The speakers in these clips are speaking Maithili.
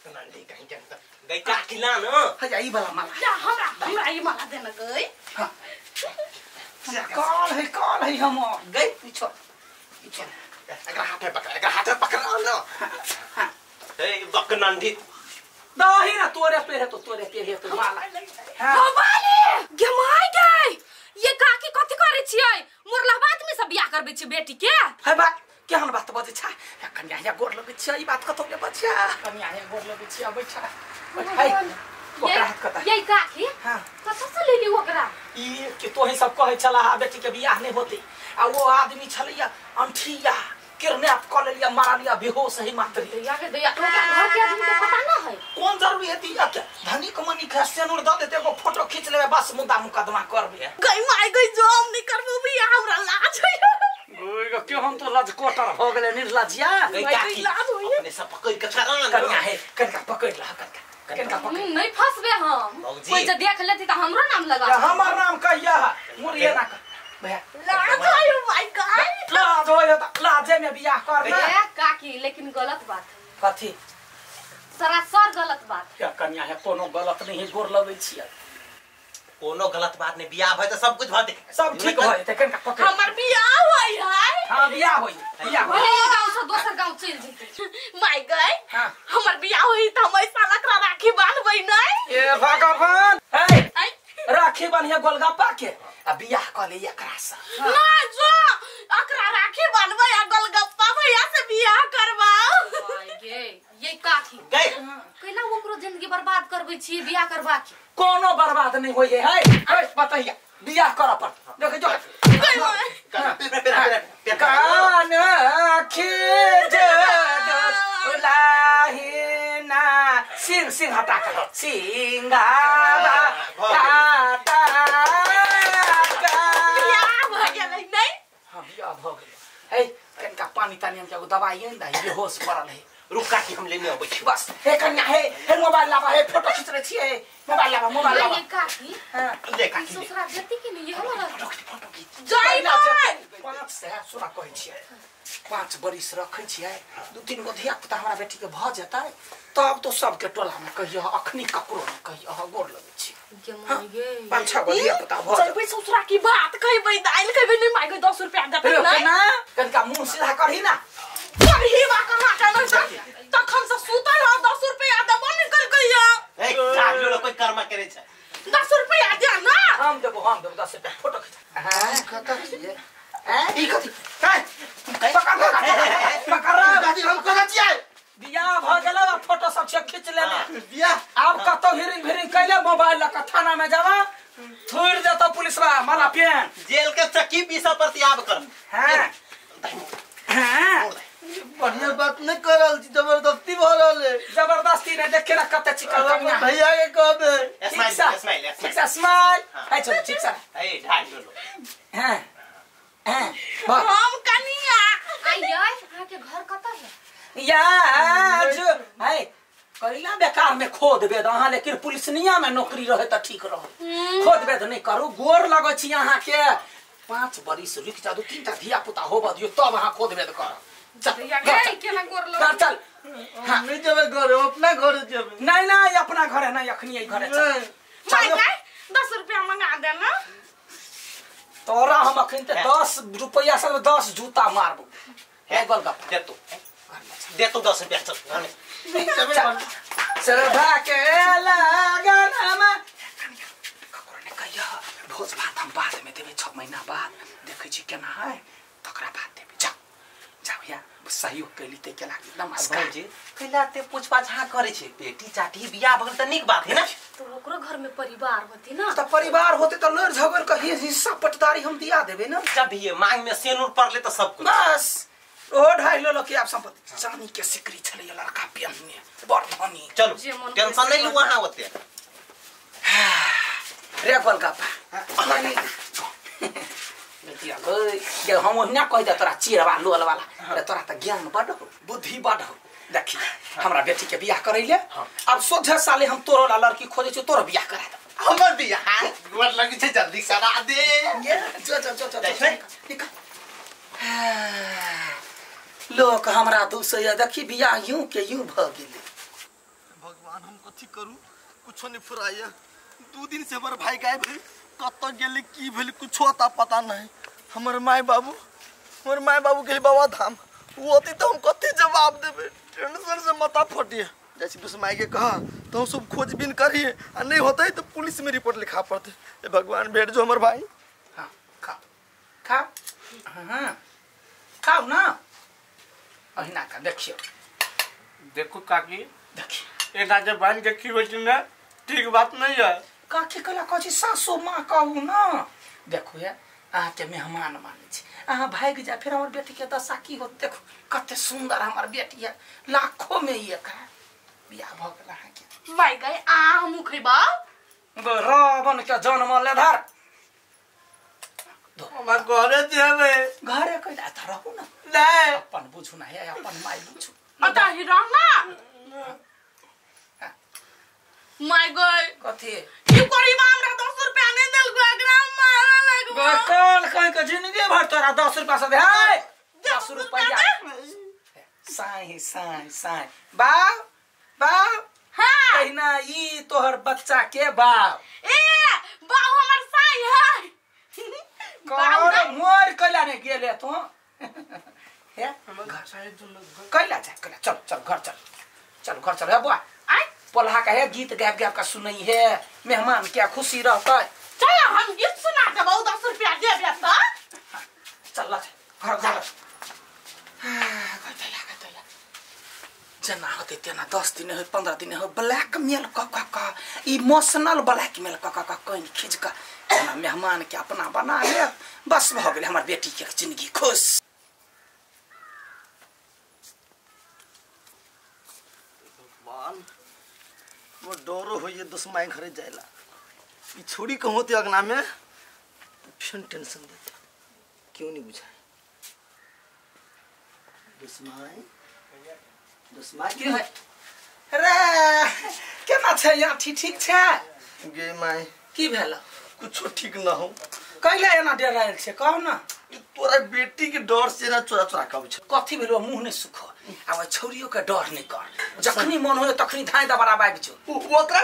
नंदी कहीं के गई काकी ला न है ई वाला माला जा हमरा हमरा ई माला देना गई हां कॉल है हम गई पीछो पीछो एकरा हाथ में पकड़ एकरा हाथ में पकड़ न हां ए बक नंदी दही ना तोरे पे है तो तोरे पे है तो माला हां बाली गे my गई ये काकी कथि करे छियै मोरला बात में सब बियाह करबै छी बेटी के है बा केहन बात बजै छै कन्या या गोर लगै छै ई बात कतौ ने बच्चा कन्या या गोर लगै छै बैठा है ओकरा हाथ कता ये काकी हां कतौ से लेली ओकरा ई के तोही सब कहै छला बेटी के बियाह नै होते आ वो आदमी छलैया अंठिया किडनैप क लेलिया मारा लिया बेहोश है मात्र या के दैया ओकरा घर के आदमी के पता न है कोन जरूरी है ती के धनिक मनी के सेनुर द देते एगो फोटो खींच लेबे बस मुद्दा मुकदमा करबे गई my गई जो हम नहीं करबो बियाह हमरा लाज होय गई के हम तो लाज कोटर हो गेले निर्लजिया गई काकी अपने सब पकड़ के करा कन्या है कनका पकड़ ला कनका कनका पकड़ नहीं फंसबे हम कोई जे देख लेती त हमरो नाम लगा हमर नाम कहिया मोरिया ना भैया लाज होय my God लाज होय त लाजे में बियाह करना ए काकी लेकिन गलत बात कथी सरासर गलत बात क्या कन्या है कोनो गलत नहीं गोर लगै छियै कोनो गलत बात नहीं बियाह भय त सब कुछ भते सब ठीक होय त कनका पकड़ हमर बियाह होय है हां बियाह होय बियाह होय ए गांव से दोसर गांव चल जेतै my God हां हमर बियाह होई त हम ऐसा लकड़ा राखी बांधबै नै ए भगवान ए राखी बांधिया गोलगप्पा के आ बियाह क ले एकरा से ना जो एकरा राखी बांधबै आ गोलगप्पा भैया से बियाह करबाओ गे ये काकी गई कैला ओकरो जिंदगी बर्बाद करबै छी बियाह करबा के कोनो बर्बाद नहीं होय है है बताइया बियाह कर पर देख जो कान खींच लाहिना सिंह सिंह हटा कर सिंगारा काटा बियाह भ गेलै नै हां बियाह भ गेलै हे कनका पानी तानी हम के दवाई आइन दा बेहोश पड़ल है रुक काकी हम लेने अबै छी बस हे कन्या हे हे मोबाइल लावा हे फोटो खींच रै छियै मोबाइल लावा मोबाइल लावा ये काकी हां ले काकी ससुरा जति कि नहीं ये फोटो खींच जाई ना 5 से सुना कहै छियै 5 बरिस रखै छियै 2-3 गो धिया पुता हमरा बेटी के भ जेतै तब तो सबके टोला में कहियो अखनी ककरो न कहियो गोर लगै छी 5-6 गो धिया पुता भ जेबै ससुरा की बात कहबै दाइल कहबै नै my गई 10 रुपया देबै नै ना कनका मुंह सीधा करही ना करही बा कहां के नै तखन से सुतल ह 10 रुपया देबो नै कहियो ए काकी लोग कोई कर्म करे छै 10 रुपया दे ना हम देबो 10 रुपया फोटो खींच हां कत छियै ई कथि ए पकड़ पकड़ दादी हम कत छियै बियाह भ गेल आ फोटो सब छै खींच लेने बियाह आब कतौ हिरिंग भिरिंग कैले मोबाइल ल के थाना में जावा थोड़ देतो पुलिसवा माला पेन जेल के चक्की पीसा पर आब कर हां हां बढ़िया बात नहीं करल छी जबरदस्ती भ रहल है जबरदस्ती नहीं देखे ना कते चिकन कन्या भैया के कहबे स्माइल स्माइल ठीक से स्माइल है चल ठीक से ए ढाई लो हां हां हम कनिया आइयै अहाँ के घर कत है या जो है कैला बेकार में खोद बेद अहाँ लेकिन पुलिसनिया में नौकरी रहे त ठीक रहे खोद बेद नहीं करू गोर लगै छी अहाँ के 5 बरिस रुक जा 2-3 टा धिया पुता होब दियो तब अहाँ खोद बेद करब चल केना गोर लग चल हां नहीं जेबै घर अपना घर जेबै नहीं नहीं अपना घर है नहीं अखनी एई घरे चल my गई 10 रुपया मंगा दे ना तोरा हम अखन ते 10 रुपया से 10 जूता मारबो हे गोलगप्पा दे तू 10 रुपया चल घर में सरभा के लगन में ककरो ने कहिया भोज भात हम बाद में देबै 6 महीना बाद देखै छी केना है तकरा बाद देबै जा जा भैया सहयोग कैली ते के लागी नमस्कार भौजी कैला ते पूछ पाछ हां करे छै बेटी चाटी बियाह भगल त नीक बात है ना तो ओकरो घर में परिवार होती ना त परिवार होते त लड़ झगड़ के हिस्सा पटदारी हम दिया देबै ना जब ये मांग में सेनुर पड़ले त सब कुछ बस ओ ढाई लो के आप संपत्ति चांदी के सिकरी छले लड़का पियने बड़ धनी चलो टेंशन नहीं लू वहां होते रे गोलगप्पा बेटिया गई के हम ओहिना कह दे तोरा चिरवा लोल वाला रे तोरा त ज्ञान बड हो बुद्धि बड हो देखी हमरा बेटी के बियाह करैले अब सोझे साले हम तोरो ला लड़की खोजे छी तोरो बियाह करा दे हमर बियाह गोर लगी छै जल्दी करा दे ये जो जो जो जो निकल लोक हमरा दूसैया देखी बियाह यूं के यूं भ गेलै। भगवान हम कथी करू कुछो नहीं फुराइया। 2 दिन से हमार भाई गायब है, कत गेले की भेल कुछो अता पता नहीं। हमर माय बाबू गेल बाबा धाम, वो अती तो हम कथी जवाब देबे, टेंशन से माथा फटिए। जैसे दोस्त माई के कहा तो हम सब खोजबीन करिए आ नहीं होते तो पुलिस में रिपोर्ट लिखा पड़ते। ए भगवान भेट जो हमर भाई। हाँ खा खा, हाँ खाओ ना अहिना का। देखियो देखो काकी, देखियो एना जे बन के खिबै छी ना ठीक बात नहीं है। काकी कला कहै छी सासू माँ कहू ना। देखो ये अहाँके मेहमान मानै छी, अहाँ भागि जाय फेर हमर बेटी के दशा की होत। देखो कते सुंदर हमर बेटी है, लाखों में एक है। बियाह भ गेल अहाँके। माय गए आ हमहूँ खैबा। रावण के जन्म ले धर हमरा घरे जेबै। घरे कैला त रहू ना। नहीं अपन बुझू ना हे, अपन माय बुझू। अता ही रह ना। My गए कथी की करी बा, हमरा 10 रुपया नहीं देलको, एकरा मारे लगबो। कल कहि के जिंदगी भर तोरा 10 रुपया से दे। 10 रुपया साई साई साई बाप बाप। हां कहिना ई तोहर बच्चा के बाप। ए बाप हमर साई है। कर मोर कैला ने गेले तो हे हमर साई दुन कैला जा कैला। चल चल घर चल, चल घर चल। हे बुआ आय पोल्हा का है गीत गाब गाब का सुनई है, मेहमान क्या खुशी रहता। चल हम गीत सुना देबौ, 10 रुपया देबे त। चल ल घर घर जना होते तेना 10 दिन हो 15 दिन हो ब्लैकमेल क क क इमोशनल ब्लैकमेल क क क कइन खींच क जना मेहमान के अपना बना ले। बस भ गेल हमर बेटी के जिंदगी खुश। भगवान वो डरो होइए दुश्मन घरे जाइला। ई छोड़ी के होते अगना में तो फिर टेंशन देता, क्यों नहीं बुझाए। दुश्मन दुश्मन की है रे केना छै यहाँ? ठीक ठीक छै गे my. की भेल? कुछो ठीक न हो। कैला एना डरायल छै कहू ना? तोरा बेटी के डर से ना चोरा चोरा कहै छै। कथी भेलो मुंह नहीं सुख आ छौरियो के डर नहीं कर, जखनी मन हो तखनी धाय दबरा बाबि जो। ओकरा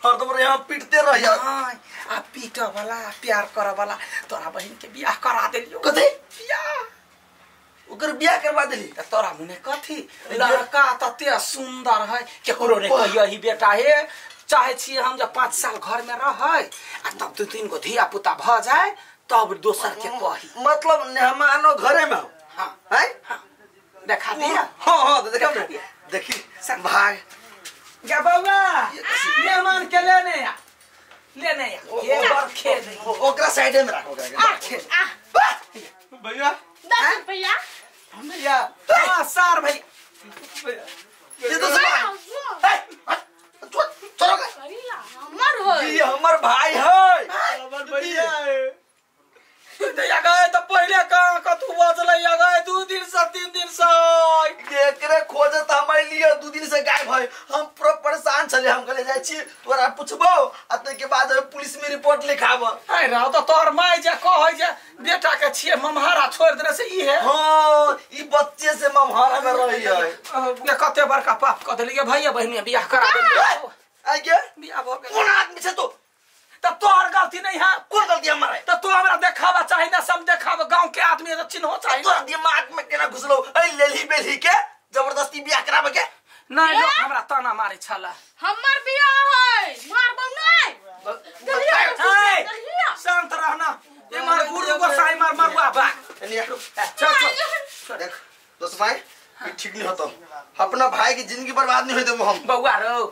हरदम यहाँ पीटते रहिया। आ पीट वाला प्यार कर वाला तोरा बहिन के बियाह करा देलियो। कथी बियाह? ओकर बियाह करवा देली? त तोरा मुने कथी लड़का तते सुंदर है केकरो ने कहियो ही बेटा हे। चाहे छी हम जब 5 साल घर में रहै आ तब 2-3 गो धिया पुता भ जाए तब दोसर के कही। मतलब मेहमानो घरे में हो। हां हैं हां देखा दिया। हां हां देखा देखी भाग गे बौआ मेहमान के लेने आ लेने आ ये बर खेल ओकरा साइड में राख ओकरा खेल। भैया 10 रुपया भैया। हां सर भैया ये तो चलो हमर हो ये हमर भाई है। हमर भैया है। दैया गए तो पहले कहाँ कतू बजलै गए 2 दिन से 3 दिन से एकरे खोजत हमारे लिए 2 दिन से गायब है। हम पूरा परेशान छले। हम कहले जाय छी तोरा पूछबो आ तै के बाद पुलिस में रिपोर्ट लिखाब। आइ रह तो तोहर माय जे कहै जे बेटा के छिए ममहारा छोड़ देने से ई है। हां ई बच्चे से ममहारा में रही है। ये कते बड़का पाप क देलिए भैया बहिनी बियाह करा देलिए। आइ गे बियाह भ गेल। कोन आदमी छै तू? तब तोहर गलती नहीं है। कोन गलती हमारे? तब तू हमरा देखावा चाही ना सब देखावा, गांव के आदमी तो चिन्हो चाही। तोरा दिमाग में केना घुसलो ए लेली बेली के जबरदस्ती बियाह कराबे के? नहीं लोग हमरा ताना मारे छला। हमर बियाह है मारबो नहीं। शांत रहना ए मार गुरु गोसाई मार मरुआ बा। चल चल देख दोस्त भाई ई ठीक नहीं होतो। अपना भाई की जिंदगी बर्बाद नहीं होई देबो हम। बौआ रो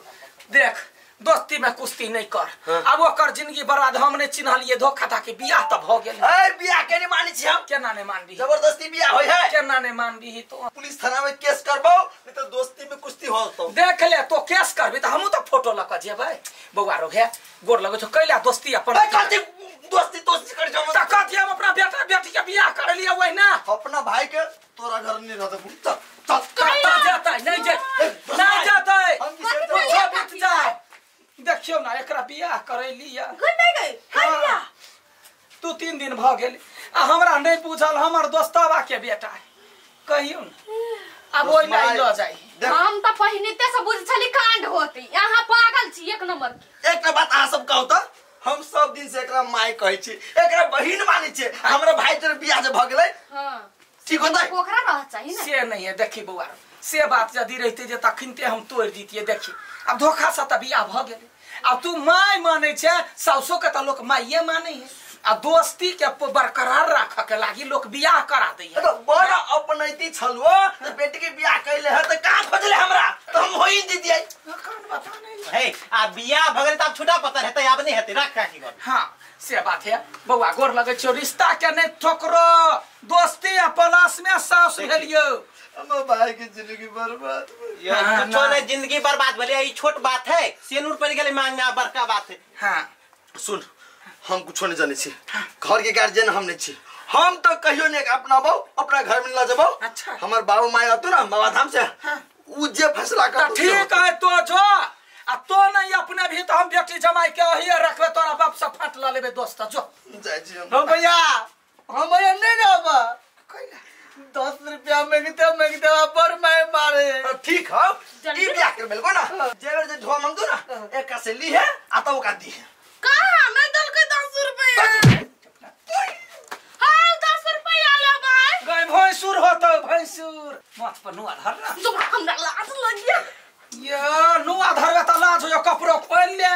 देख दोस्ती में कुश्ती नहीं कर। हाँ। अब ओकर जिंदगी बर्बाद हम नहीं चिन्हलिए धोखा था के बियाह त भ गेल। ए बियाह के नहीं मानी छी हम। केना नहीं मानबी? जबरदस्ती बियाह होय है। केना नहीं मानबी? तो पुलिस थाना में केस करबो नहीं तो दोस्ती में कुश्ती होतो। देख ले तो केस करबी त हमहु त फोटो ल क जेबै। बौआ रो हे गोर लगै छौ कैला दोस्ती अपन कथी दोस्ती दोस्ती कर जाओ त कथी हम अपना बेटा बेटी के बियाह कर लिया वही ना। अपना भाई के तोरा घर नहीं रहत। चल चल कत जेतै नहीं जे नहीं जेतै हम जाय। देखियो ना एकरा बियाह करैलिया गई गई 2-3 दिन भ गेल आ हमरा नहीं बुझल हमर दोस्तवा के बेटा है। कहियो ना आब ओइ नै ल जाइ। हम त पहिनेते से बुझ छली कांड होती, अहाँ पागल छी एक नंबर के। एकटा बात अहाँ सब कहू त, हम सब दिन से एकरा माय कहै छी, एकरा बहिन मानै छी, हमरा भाई तोर बियाह जे भ गेलै। हां ठीक होतै, पोखरा रह चाही ना। से नहीं है। देखी बौआ, से बात यदि रहते जे तखनते हम तोड़ दितिए। देखी अब धोखा से त बियाह भ गेलै, अब तू my मानै छे, सासो के त लोक माइये मानै है, आ दोस्ती के बरकरार राख के लागी लोक बियाह करा दै है। तो बड़ा अपनैती छलwo त बेटी के बियाह कैले है त का खोजले हमरा, त हम होई दितिए। कौन बता नहीं हे, आ बियाह भ गेलै त आब छुटा पता हेतै, आब नहीं हेतै, राख काकी घर। हां से बात है बौआ, गोर लगै छौ, रिश्ता के नहीं ठोकरो, दोस्ती आ प्लस में सास भेलियो। हमर भाई के जिंदगी बर्बाद यो कुछो नहीं, जिंदगी बर्बाद भेलै, ई छोट बात है, सेनूर पड़ गेलै मांगना बड़का बात है। हां सुन, हम कुछो नहीं जाने छी, घर के गार्जियन हम नहीं छी, हम तो कहियो नहीं अपना बाबू अपना घर में ल जबो। अच्छा हमर बाबू my अतु ना बाबा धाम से, उ जे फैसला कर ठीक है तो जो आ तो नहीं अपने भी तो हम बेटी जमाई के ओही रखबे, तोरा बाप से फाट ल लेबे दोस्त जो जाय छी हम। हम भैया, हम भैया नहीं रहबा, 10 रुपया मांगते मांगते पर मैं मारे। ठीक है, ई बियाह कर बेलको ना, जे बेर जे ढोआ मांगदो ना एक से ली है आ त ओका दी है। कहां मैं दल के 10 रुपया? हां 10 रुपया ले भाई। गए भैंसुर होतो भैंसुर, माथ पर नुआ धर ना, तो हमरा लाज लगिया। ये नुआ धरबे त लाज हो, कपड़ो खोल ले,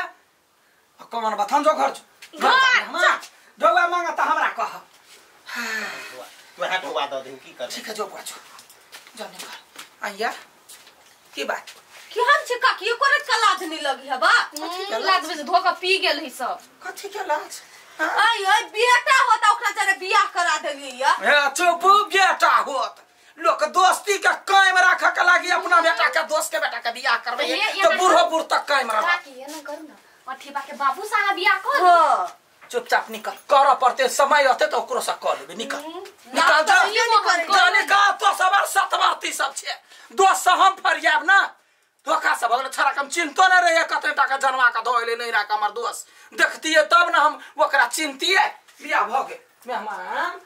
कौन बात हम जो घर घर ढोआ मांगा त हमरा कह, वहां ढोआ the they की कर। ठीक है जो बुआ जो जा निकल आइया। की बात केहन छै काकी, एको का लाज नहीं लगी है बा? लाज में धोखा पी गेल है सब। कथी के लाज? आई आई बेटा होता ओकरा जरे बियाह करा देलियै या। हे चुप, बेटा होत लोक दोस्ती के कायम राख के लागी अपना बेटा के दोस्त के बेटा के बियाह करबे तो बूढ़ो बूढ़ तक कायम रह। काकी एना करू ना, अठीबा के बाबू साहब बियाह कर। चुपचाप निकल, कर पड़ते समय अते तो ओकरो से कर लेबे। निकल निकल जा, जाने का तो सबर सतबाती सब छे, दोस्त से हम फरियाब ना, धोखा से भगल छड़ा कम चिंतो न रहे, कते टाका जनवा का धोइले नहीं राख हमर दोस्त देखतिए तब ना हम ओकरा चिंतिए। बियाह भ गेल मेहमान